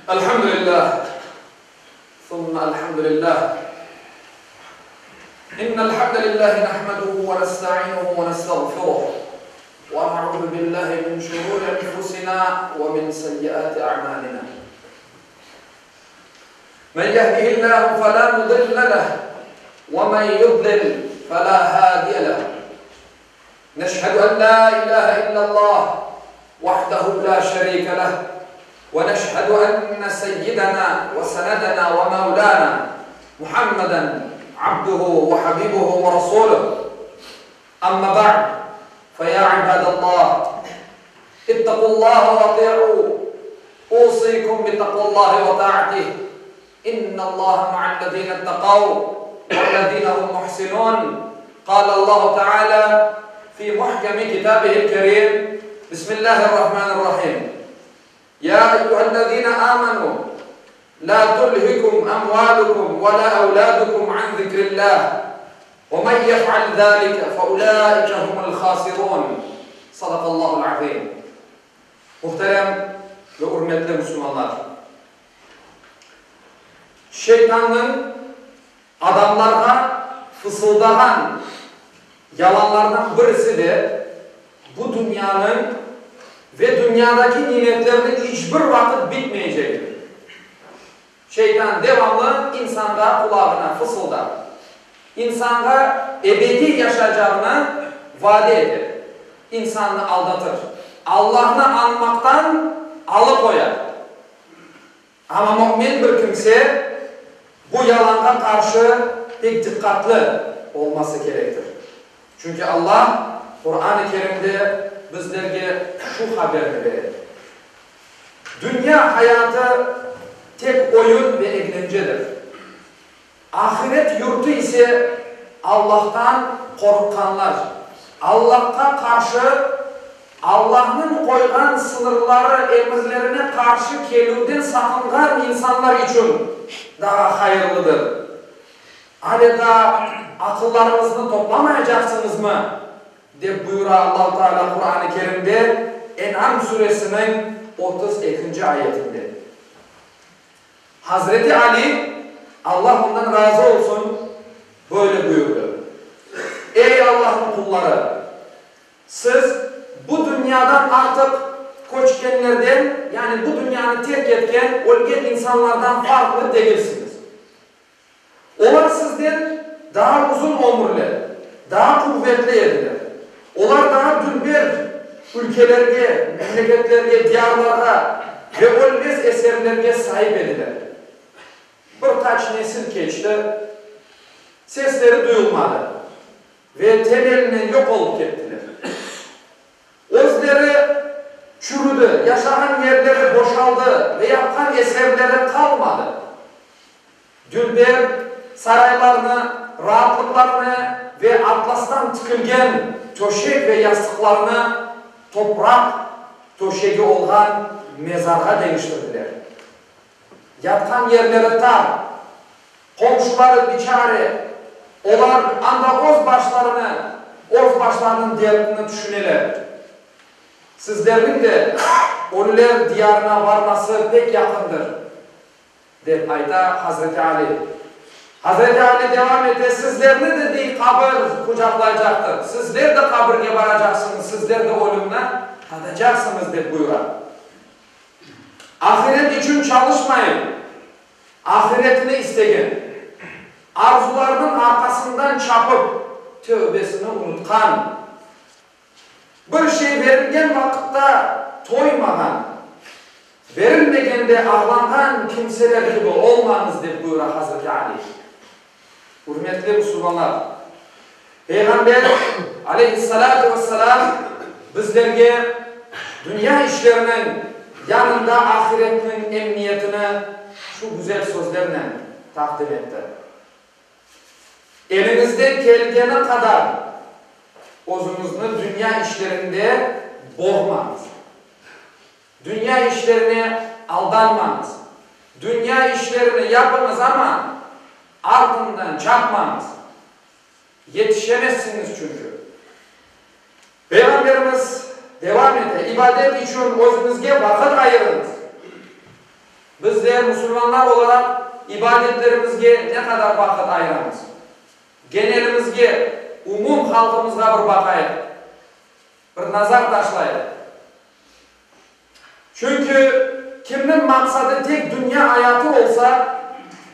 Elhamdülillah, thumma elhamdülillah. İnnel hamdelellahi nahmeduhu ve nestainuhu ve nestağfiruh. Ve na'uzu billahi min şururi enfusina ve min seyyiati a'malina. Men yehdihillahu fela mudille leh ve men yudlil fela hadiye leh. Neşhedü en la ilahe illallah vahdehu la şerike leh ve neşhedü enne seyyidena ve senedena ve mevlana Muhammeden abduhu ve habibuhu ve rasuluh. Amma ba'd, fe ya ibadallah, ittaqullaha ve ati'u, usikum bi taqvallahi ve ta'atih, innallaha ma'allezine ittaqav vellezine hum muhsinun. Qala Allahu Teala fi muhkemi kitabihil kerim, Bismillahirrahmanirrahim. Ya eyyühellezine amenu, la tulhikum amvalukum ve la evladukum an zikrillah, ve men yef'al zalike fe ulaike humul hasirun. Sadakallahul azim. Muhterem ve ürmetli Müslümanlar! Şeytannıñ adamlarğa fısıldağan yalanlardan birisi de bu dünyanıñ ve dünyadaki nimetlerniñ iç bir vaqıt bitmeycegidir. Şeytan devamlı insanğa qulağına fısıldar, insanğa ebediy yaşaycağını vade eter, insannı aldatır, Allahnı añmaqtan alıqoyar. Amma mümin bir kimse bu yalanğa qarşı pek diqqatlı olması kerektir. Çünki Allah Quran-ı Kerimde bizlerge şu haberni bere, Dünya hayatı tek oyun ve eglencedir. Ahiret yurtu ise Allahtan qorqqanlar, Allahqa qarşı, Allahnıñ qoyğan sıñırları, emirlerine qarşı kelüvden saqınğan insanlar içün daa hayırlıdır. Ale daa aqıllarıñıznı toplamayacaqsıñızmı? Dep buyura Allahu Teala Quran-ı Kerimde En'am suresiniñ otuz ekinci ayetinde. Hazreti Ali, Allah ondan razı olsun, böyle buyurdı, Ey Allahnıñ qulları! Siz bu dünyadan artıq köçkenlerden, yani bu dünyanı terk etken, ölgen insanlardan farqlı degilsiñiz. Olar sizden daa uzun ömürli, daa quvetli ediler. Olar daa dülber ülkelerge, memleketlerge, diyarlarğa ve ölmez eserlerge saip ediler. Bir qaç nesil keçti, sesleri duyulmadı ve temelinen yoq olıp kettiler. Özleri çürüdi, yaşağan yerleri boşaldı ve yapqan eserleri qalmadı. Dülber saraylarnı, raatlıqlarnı ve atlastan tikilgen töşek ve yastıqlarnı topraq töşegi olğan mezarğa deñiştirdiler. Yatqan yerleri tar, qomşuları biçare, olar anda öz başlarını, öz başlarınıñ derdini tüşüneler. Sizlerniñ de ölüler diyarına varması pek yaqındır. Dep ayta Hazreti Ali. Hazreti Ali devam ete, Sizlerni de, dey, qabir qucaqlaycaqtır, sizler de qabirge baracaqsıñız, sizler de ölümni tadacaqsıñız, dep buyura. Ahiret içün çalışmayıp, ahiretini istegen, arzularınıñ arqasından çapıp, tövbesini unutqan, Bir şey berilgen vaqıtta toymağan, berilmegende ağlanğan kimseler kibi olmañız, dep buyura Hazreti Ali. Ürmetli musulmanlar, Peyğamber, aleyhissalâtu vesselâm, bizlerge dünya işleriniñ yanında ahiretniñ emniyetini şu güzel sözlernen taqdim etti. Eliñizden kelgeni qadar özüñizni dünya işlerinde boğmañız. Dünya işlerine aldanmañız. Dünya işlerini yapıñız, amma artından çapmañız. Yetişemezsiñiz çünki. Peyğamberimiz devam ete, İbadet içün özüñizge vaqıt ayırıñız. Bizler, musulmanlar olaraq, ibadetlerimizge ne qadar vaqıt ayıramız? Genelimizge, umum halqımızğa bir baqayıq, bir nazar taşlayıq. Çünki kimniñ maqsadı tek dünya ayatı olsa,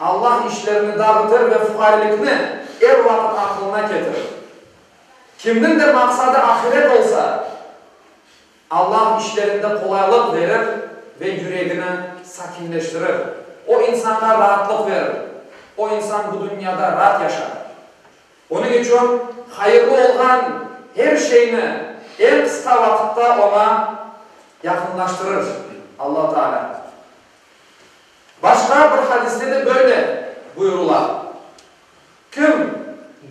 Allah işlerini dağıtır ve fuqarelikni er vaqıt aqlına ketirir. Kimniñ de maqsadı ahiret olsa, Allah işlerinde qolaylıq verir ve yüregini sakinleştirir. O insanğa raatlıq verir. O insan bu dünyada raat yaşar. Onıñ içün hayırlı olğan her şeyni eñ qısqa vaqıtta oña yaqınlaştırır Alla Taalâ. Başqa bir hadiste de böyle buyurıla, Kim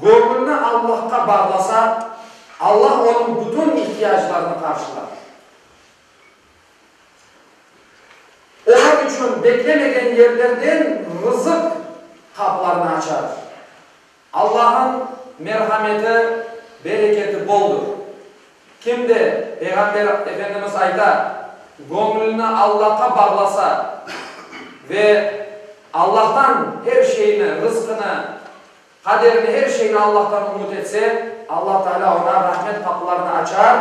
göñülni Allahqa bağlasa, Allah onıñ bütün ihtiyaclarını qarşılar. Onıñ içün beklemegen yerlerden rızıq qapılarını açar. Allah'ın merhameti, bereketi boldur. Kim de, Peyğamber Efendimiz ayta, göñlüni Allahqa bağlasa ve Allah'tan her şeyni, rızqını, qaderini, her şeyni Allah'tan ümüt etse, Allah Teala oña rahmet qapılarını açar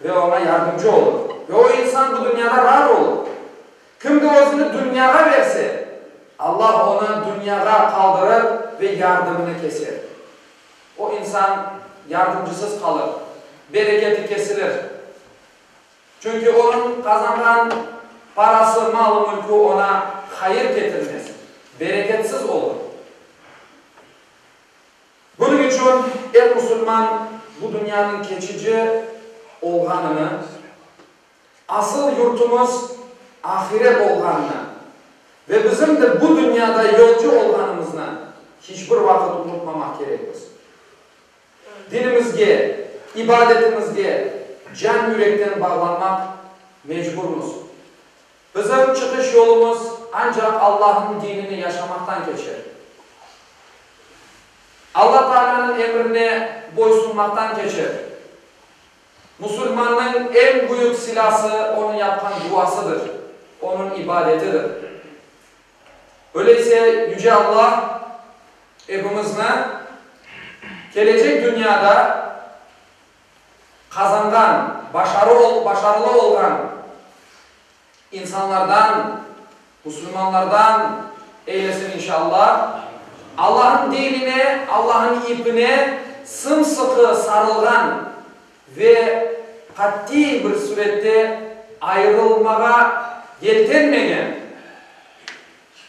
ve oña yardımcı olur. Ve o insan bu dünyada raat olur. Kim de özüni dünyağa berse, Allah onı dünyağa qaldırır ve yardımını keser. O insan yardımcısız qalır, bereketi kesilir. Çünki onıñ qazanğan parası, malı-mülkü oña hayır ketirmez, bereketsiz olur. Bunıñ içün er musulman bu dünyanıñ keçici olğanını, Asıl yurtumız ahiret olğanını ve bizim de bu dünyada yolcu olğanımıznı hiç bir vaqıt unutmamaq kerekmiz. Dinimizge, ibadetimizge can-yürekten bağlanmaq mecburmız. Bizim çıqış yolumız ancaq Allahnıñ dinini yaşamaqtan keçer. Alla Taalânıñ emrine boysunmaqtan keçer. Musulmannıñ eñ büyük silâsı onıñ yapqan duasıdır, onıñ ibadetidir. Öyleyse Yüce Allah epimizni kelecek dünyada qazanğan, başarılı olğan insanlardan, musulmanlardan eylesin inşallah. Allahnıñ dinine, Allahnıñ ipine sım-sıqı sarılğan ve qattiy bir sürette ayırılmağa yeltenmegen,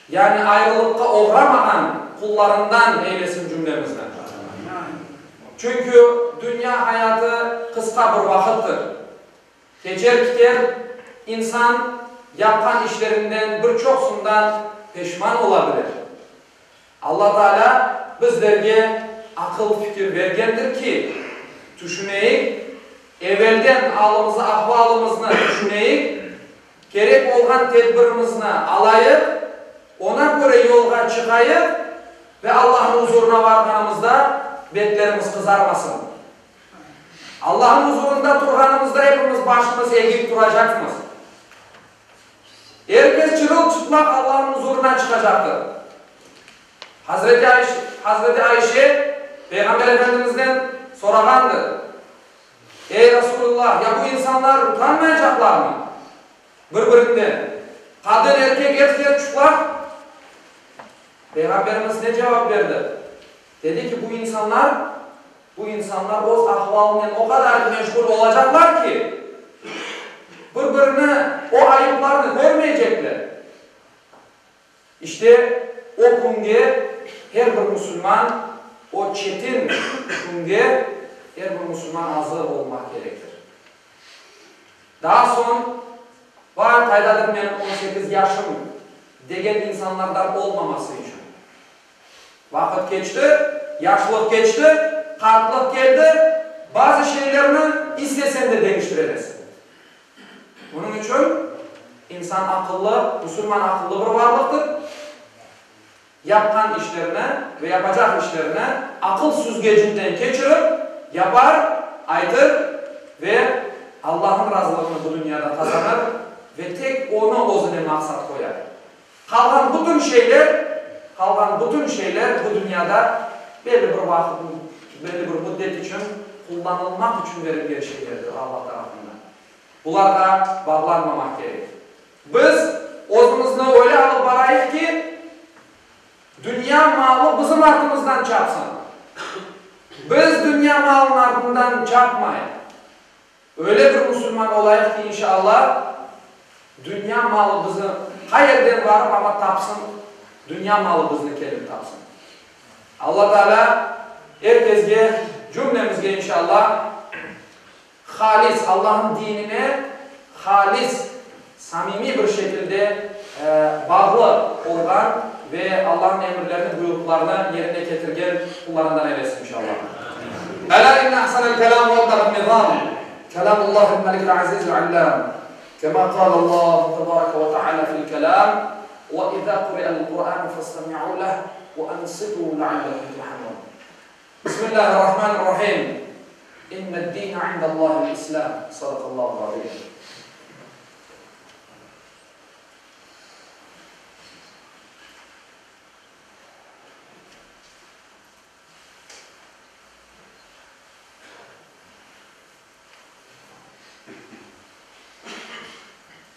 yani ayrılıqqa oğramağan qullarından eylesin cümlemizni. Çünki dünya hayatı qısqa bir vaqıttır. Keçer-kiter, insan yapqan işlerinden bir çoqsundan peşman ola bilir. Alla Taalâ bizlerge aqıl-fikir bergendir ki, tüşüneyik, evelden alımızı-ahvalımıznı tüşüneyik, kerek olğan tedbirimizni alayıq, ona köre yolğa çıqayıq ve Allahnıñ uzurına varğanımızda betlerimiz qızarmasın. Allahnıñ uzurında turğanımızda epimiz başımız egik turacaqmız. Er kes çırıl-çıplaq Allahnıñ uzurına çıqacaqtır. Hazreti Ayşe, Hazreti Ayşe Peyğamber Efendimizden sorağandır, Ey, Rasulullah, ya bu insanlar utanmayacaqlarmı bir-birinden? Qadın, erkek er kes çıplaq? Peyğamberimiz ne cevap berdi? Dedi ki, bu insanlar, bu insanlar öz ahvalınen o qadar meşğul olacaqlar ki, bir-birini, o ayıplarnı körmeycekler. İşte, o künge her bir musulman, o çetin künge er bir musulman azır olmaq kerektir. Daa soñ, Vay, qaydadır menim 18 yaşım, degen insanlardan olmaması içün. Vaqıt keçti, yaşlıq keçti, qartlıq keldi, bazı şeylerni istesen de deñiştiremezsiñ. Bunıñ içün insan aqıllı, musulman aqıllı bir varlıqtır. Yapqan işlerini ve yapacaq işlerini aqıl süzgecinden keçirip yapar, aytır ve Allahnıñ razılığını bu dünyada qazanır ve tek onı özüne maqsat qoyar. Qalğan bütün şeyler, qalğan bütün şeyler bu dünyada belli bir vaqıt, belli bir müddet içün qullanılmaq içün berilgen şeylerdir Allah tarafından. Bularğa bağlanmamaq kerek. Biz özümizni öyle alıp barayıq ki, dünya malı bizim artımızdan çapsın. Biz dünya malınıñ artından çapmayıq. Öyle bir musulman olayıq ki, inşallah, dünya malı bizi qayerden barıp amma tapsın, dünya malı bizni kelip tapsın. Alla Taalâ er kezge, cümlemizge inşallah, halis, Allahnıñ dinine halis, samimiy bir şekilde bağlı olğan ve Allahnıñ emirlerini, buyruqlarını yerine ketirgen qullarından eylesin, inşallah. Elâ inne ahsenel kelâm ve ebleğen nizâm, kelâmullâhil melikil azîzil allâm, kemâ kâlallâhu tebâreke ve teâlâ fil kelâm, ve izâ kuri'el Kur'ânu festemi'û leh ve ansitû leallekum turhamûn. Bismillâhirrahmânirrahîm. İnned-dîne indallâhil-İslâm. Sadakallâhul azîm.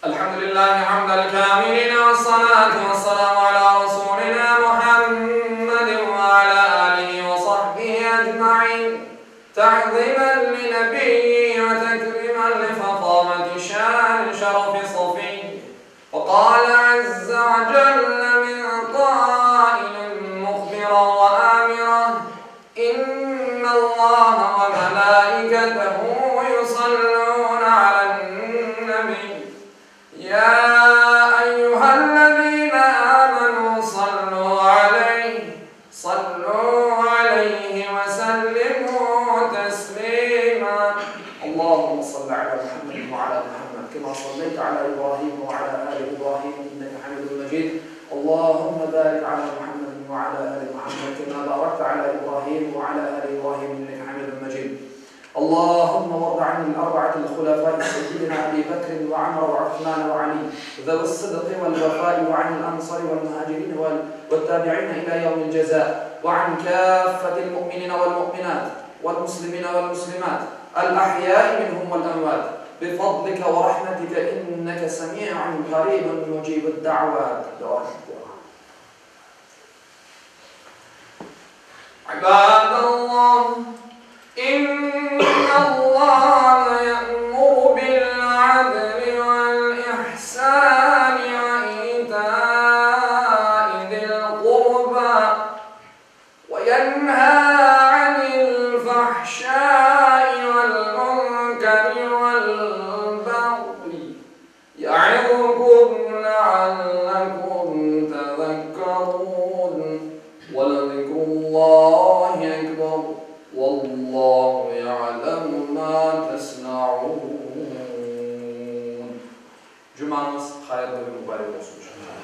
Elhamdülillahi hamdel kâmilîne vessalâtu vesselâmu alâ rasûlinâ Muhammedin ve alâ âlihi ve sahbihi ecmaîn. Ta'zimen li nebiyyi ve tekrîmen li fehâmeti şâni şerefi safiyy. Ve qâle azze ve celle min qâilin muhbiran ve âmiran, İnnallâhe ve melâiketehu yusallûne alen-nebiy. Yâ eyyühellezîne âmenû sallû aleyh, sallû aleyhi ve sellimû teslîmâ. Allahümme salli alâ Muhammedin ve alâ Muhammed, kemâ salleyte alâ İbrahîm ve alâ âli İbrahîm inneke hamîdun mecîd. Allahümme bârik alâ Muhammedin ve alâ âli Muhammed, kemâ bârekte alâ İbrahîm ve alâ âli İbrahîm inneke hamîdun mecîd. Allahümme varda anil arba'atil hulefâi seyyidina Ebî Bekrin ve Ömer ve Uthmân ve Alî zevi's-sıdqi vel-vefâi ve anil ensâri vel-muhâcirîne ve't-tâbi'îne ilâ yevmil cezâ ve an kâffetil mu'minîne vel-mu'minât vel-muslimîne vel-muslimât el-ahyâi minhum vel-emvât bifadlike ve rahmetike inneke semî'un qarîbun mucîbud-da'vât. İbadallah, İnnallâhe ye'muru bil-'adli vel-ihsâni ve itâi zil-qurbâ ve yenhâ 'anil-fahşâi vel-munkeri vel-bagyi Ya'izukum leallekum tezekkerun ve lezikrullahi ekber vallahu ya'lemu ma tesna'un. Cumañız hayırlı ve mübarek olsun inşallah.